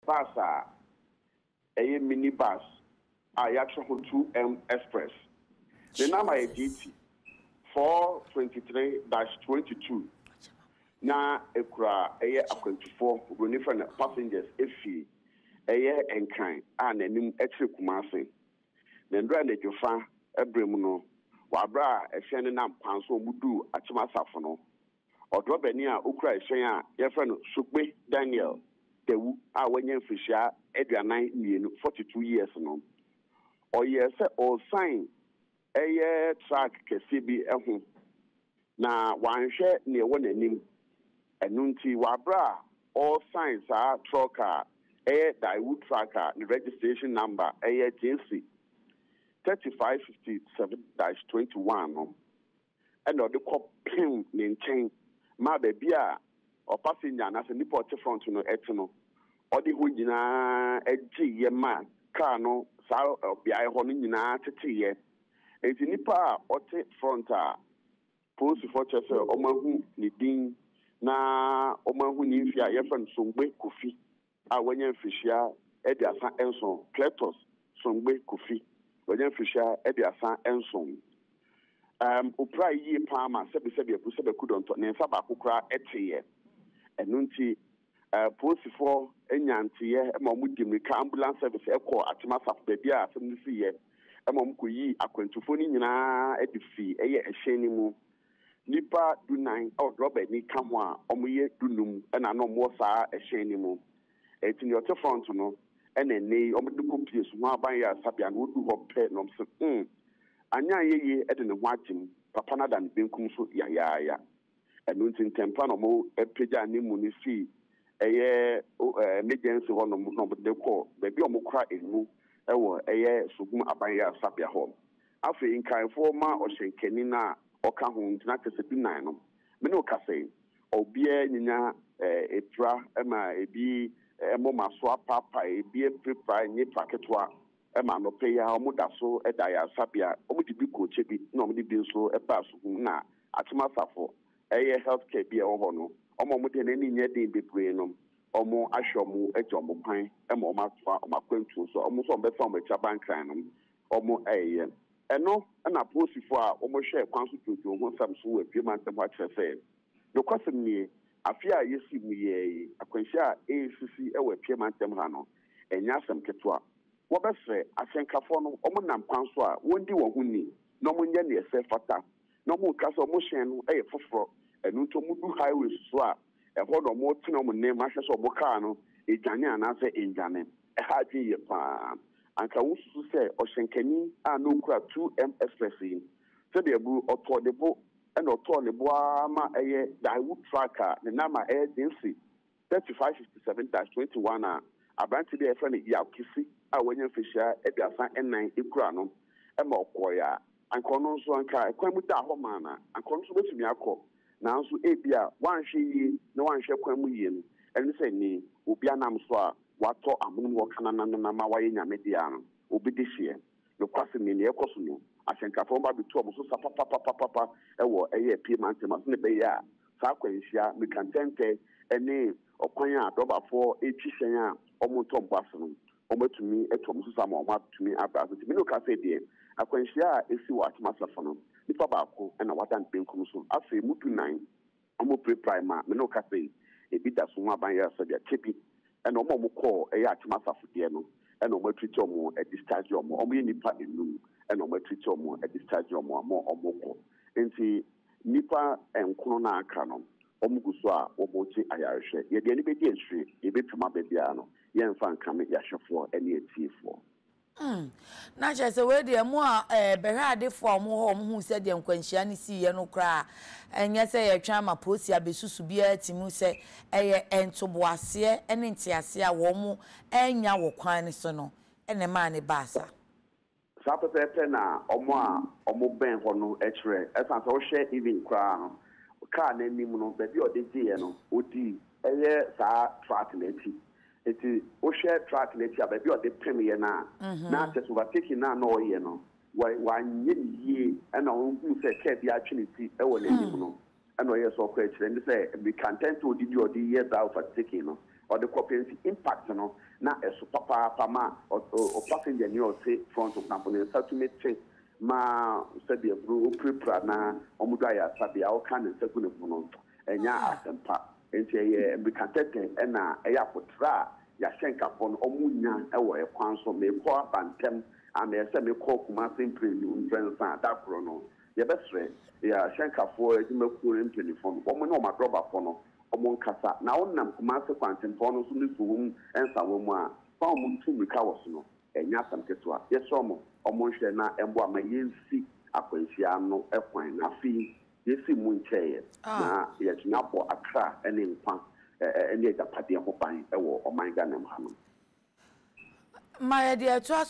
Bus a ɛyɛ mini bus a yɛatwerɛ ho 2M Express. Ne number yɛ Jesus. GT 423-22 na ekura ɛyɛ akwantufoɔ, oburoni frɛ no passengers, efi ɛyɛ Nkran a n'anim kyerɛ Kumase. Na nnora anadwofa berɛ mu no, wɔ aberɛ a ɛhyɛn no nam kwan so a wɔduu Akyem Asafo no, ɔdrɔbani a okura ɛhyɛn a yɛfrɛ no Sokpe Daniel Dawu a wanya mfirihyia 42, 42 years no, ɔyɛɛ sɛ ɔresan ɛyɛ truck kɛseɛ bi ho na wanhwɛ nea ɛwɔ n'anim. Ɛno nti, wɔ aberɛ a ɔresan saa truck a ɛyɛ Daewoo truck a ne registration number ɛyɛ JC 3557-21 no, ɛna ɔde kɔ pem ne nkyɛn ma baabi a ɔpassenger anaasɛ nipa a ɔte front no ɛte no, ɔde hɔ nyinaa agyeeɛ ma kaa no saa beaeɛ hɔ no nyinaa teteeɛ. Nti nipa a ɔte front a polisifoɔ kyerɛ sɛ wɔn ahu ne din na wɔn ahu ne mfe a yɛfrɛ no Songbe Kofi a wanya mfirihyia 37, Cletus Songbe Kofi, wanya mfirihyia 37. Opira yie paa ma sɛbisɛbi abu sɛ bɛku dɔntɔ ne nsa baako koraa ɛteeɛ. Ɛno nti polisifoɔ nya nteɛ ma wɔn di mmirika, ambulance service ɛkɔ Akyem Asafo baabi a asɛm no siiɛ ma wɔn kɔyii akwantufoɔ no nyinaa de fi ɛyɛ ɛhyɛn no mu. Nipa 14 a ɔdrɔbani ka ho a wɔyɛ 15 ɛna na wɔwɔ saa ɛhyɛn no mu. Eti nea ɔte front no ɛna ɛnɛ yi wɔde kɔ pie so ho aban yɛ asabea no, wɔdu hɔ pɛ na wɔn sɛ anya anyɛ yie ɛde ne ho agye mu, papa no ada ne benkum so yayaaya. Ɛno nti ntɛmpa na wɔn apagya ne mu no fii ɛyɛ emergency hɔnom na wɔde kɔ baabi a wɔkora emu ɛwɔ ɛyɛ Suhum aban yɛ asabea hɔ. Afei nkaefoɔ ma ɔhyɛnkani no a ɔka ho ntina kyerɛ sɛ 14 no, me ne wo kasa yi, obiara nyinya epira ma ebi moma so apaapae, ebi apirapira nye pra ketewa ma anɔpɛ yi a wɔn da so da ayaresabea. Wɔn de bi kɔ kyɛ bi na wɔn de bi nso ba Suhum na Akyem Asafo ɛyɛ health care bi a ɛwɔ hɔ no, wɔn a wɔn de n'ani nyɛ den bebree no, wɔn ahwɛ wɔn agya wɔn kwan ma wɔn atoa wɔn akwantuo so. Wɔn nso wɔn bɛfa wɔn akyi aba Nkran no, wɔn ɛyɛ ɛno. Ɛna apolisifoɔ a wɔhwɛ kwan so dwodwo ho nsɛm so wɔ Apue Mantam hɔ akyerɛ sɛ nokwasɛm nie, afe a yɛsi mu yɛ yi, akwanhyia a ɛresisi wɔ Apue Mantam ha no, ɛnyɛ asɛm ketewa. Wɔbɛsrɛ ahyɛnkafoɔ no, wɔn nam kwan so a wɔndi wɔn ho ni na wɔn nyɛ nea ɛsɛ fata na wɔn nka sɛ wɔn hyɛn no yɛ foforɔ, ɛno nti wɔn du highways so a, ɛhɔ na wɔn tene wɔn nan mu ahwɛ sɛ wɔn kaa no edwane anaasɛ ndwane. Ɛha adwene yie paa. Anka wosusu sɛ ɔhyɛnkani a na okura 2M Express yi, sɛdeɛ buru ɔtɔɔ ne bo ɛna ɔtɔɔ ne bo ara ma ɛyɛ Daewoo truck a ne nama ɛyɛ JC 3557-21 a aberante bi a yɛfrɛ no Yaw Kisi a wanya mfirihyia 34 ekura no ma ɔkɔeɛ a, anka ɔno nso anka kwan mu daa hɔ maa no a, anka ɔno nso bɛtumi akɔ. Nanso ebi a wanhwɛ yie na wanhwɛ kwan mu yie no, ɛne sɛ ni obi anam so a watɔ amonom hɔ kananana ma wayɛ Nyame dea no, obi de hyeɛ. Nokwasɛm ni, nea ɛkɔ so no, ahyɛnkafoɔ no ba bɛtu wɔn so sa papapapapa wɔ ɛyɛ Apue mantam ase na ɛbɛyɛ a saa akwanhyia, mmirikantɛntɛ ne ɔkwan a drɔbafoɔ retwi hyɛn a wɔntɔ mbo ase no, wɔatumi atu wɔn so sa ma wɔatumi aba ase. Nti me ne wo kasa yi deɛ, akwanhyia a ɛsi wɔ Akyem Asafo no, nipa baako na wada ne benkum so. Afei mu 14, wɔpirapirae ma me ne wo kasa yi, ebi da so ho aban yaresabea kyɛ bi. Ɛna wɔn a wɔkɔɔ ɛyɛ Akyem Asafo deɛ no, ɛna wɔn atiriti wɔn discharge wɔn. Wɔn yɛ nipa 5 ɛna wɔn atiriti wɔn discharge wɔn ama wɔn kɔ. Nti nipa 9 na aka no, wɔn gu so a wɔregye ayarehwɛ. Yɛde ani bɛdi akyire, yɛbɛtwam aba biara no, yɛmfa nkame yɛahwɛfoɔ ne atiefoɔ. Na kyerɛ sɛ wei deɛ mo a ɛɛ bɛhwɛ adefoɔ a wɔn wɔ hɔ a wɔn huu sɛdeɛ nkwanhyia no siiɛ no koraa, ɛnyɛ sɛ yɛtwɛn ama polisi abɛsusu biara ti mu sɛ ɛyɛ ntoboaseɛ ne nteaseɛ a wɔn annya wɔ kwan no so no na ɛmaa no baa saa. Saa pɛpɛɛpɛ na wɔn a wɔbɛn hɔ no kyerɛ. Ɛsiane sɛ wohwɛ even koraa no, kaa no anim no, baabi a ɔde gyeeɛ no, ɔdii ɛyɛ saa truck no akyi. Nti wohwɛ truck no akyi a, baabi a ɔde pemeeɛ no a, na kyerɛ sɛ overtaking no a na ɔreyɛ no, wanyɛ no yie ɛna ɔhuu sɛ kaa bi atwe ne ti wɔ n'anim no, ɛna ɔyɛɛ sɛ ɔkɔ akyire. Ɛne sɛ mmirika ntɛntɛn a ɔde di a ɔde yɛ saa overtaking no, ɔde kɔpem nti impact no na na ɛso papaapa ma ɔ passenger ni a ɔte front koraa ne nsa tumi te ma sɛdeɛ aburo opirapira na wɔn do ayɛ asabea ɔka ne nsa gu ne ho no, ɛnyɛ asɛmpa. Nti ɛyɛ mmirikatɛtɛ ɛna ɛyɛ apotra a yɛahyɛnkafoɔ no ɔmo nya ɛwɔ ɛkwan so. Mekɔ aba ntɛm ama ɛsɛ mekɔ Kumase mprenu mprɛnsa da koro no, yɛbɛsrɛ yɛahyɛnkafoɔ adwumakuo no mpanimfoɔ no, wɔn ne wɔn adrɔbafoɔ no, wɔn nkasa. Na wɔnam Kumase kwantempɔn no so ne Suhum nsawa mu a fa wɔn tu mmirika wɔ so no, ɛnyɛ asɛm ketewa. Yɛsrɛ wɔn, wɔn nhwɛ na ɛmboa ma yɛnsi akwanhyia no kwan. Na afei yɛsi mu nkyɛeɛ na yɛtumi abɔ akra ne nkwa ne agyapadeɛ ho ban wɔ ɔman Ghana mu hanom. Ma yɛde ɛto aso.